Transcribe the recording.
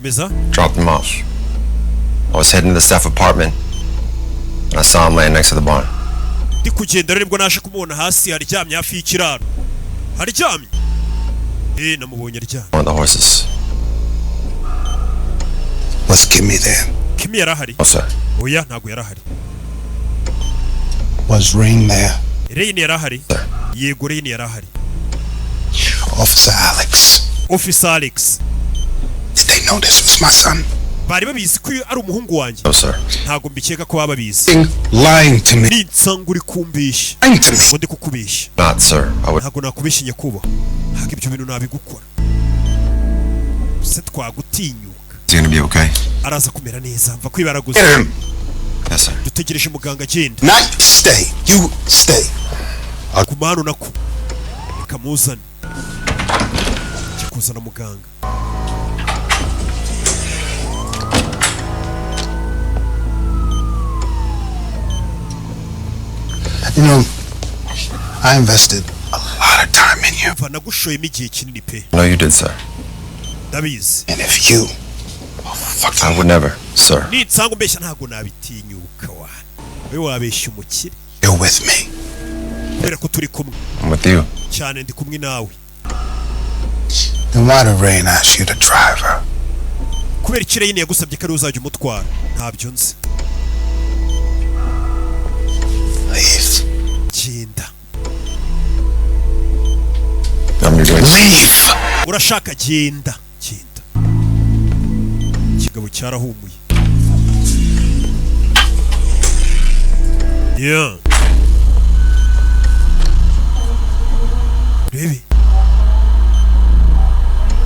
Komeza. Dropped him off. I was heading to the staff apartment, and I saw him laying next to the barn. Ndi kugenda rero nibwo naje kumubona hasi haryamye hafi y'ikiraro haryamye. Namubonye aryamye. One of the horses. Was Kimmy there? Kimi yari ahari? No, sir. Oya, ntabwo yari ahari. Was Rain there? Rain yari ahari? Sir. Yego, Rain yari ahari. Officer Alex. Officer Alex. Did they know this was my son? Bari babizi ko uyu ari umuhungu wanjye? No, sir. Ntabwo mbikeka ko baba babizi. Lying to me. Ninsanga uri kumbeshya. Lying to me. Ngo ndi kukubeshya? Not, sir. I would. Ntabwo nakubeshya, nyakubahwa, ntabwo ibyo bintu nabigukora se twagutinyuka. Is he gonna be okay? Araza kumera neza? Mva kwibaraguza. Get him. Yes, sir. Dutegereje muganga agenda. Not stay. You stay. Guma hano, nako reka muzane. Njya kuzana muganga. You know, I invested a lot of time in you. Mva, nagushoyemo igihe kinini pe. No, you did, sir. Ndabizi. And if you I would never, sir. Ninsanga umbeshya, ntabwo nabitinyuka wana. Wowe wabeshya umukire? You're with me. Kubera ko turi kumwe. I'm with you. Cyane, ndi kumwe nawe. Then why did Rain ask you to drive her? Kubera iki Rain yagusabye ko ari uzajya umutwara? Ntabyo nzi. Leave. Genda. I'm your going. Leave. Urashaka? Genda, genda. Ikigabo cyarahumuye. Yeah. Rebe.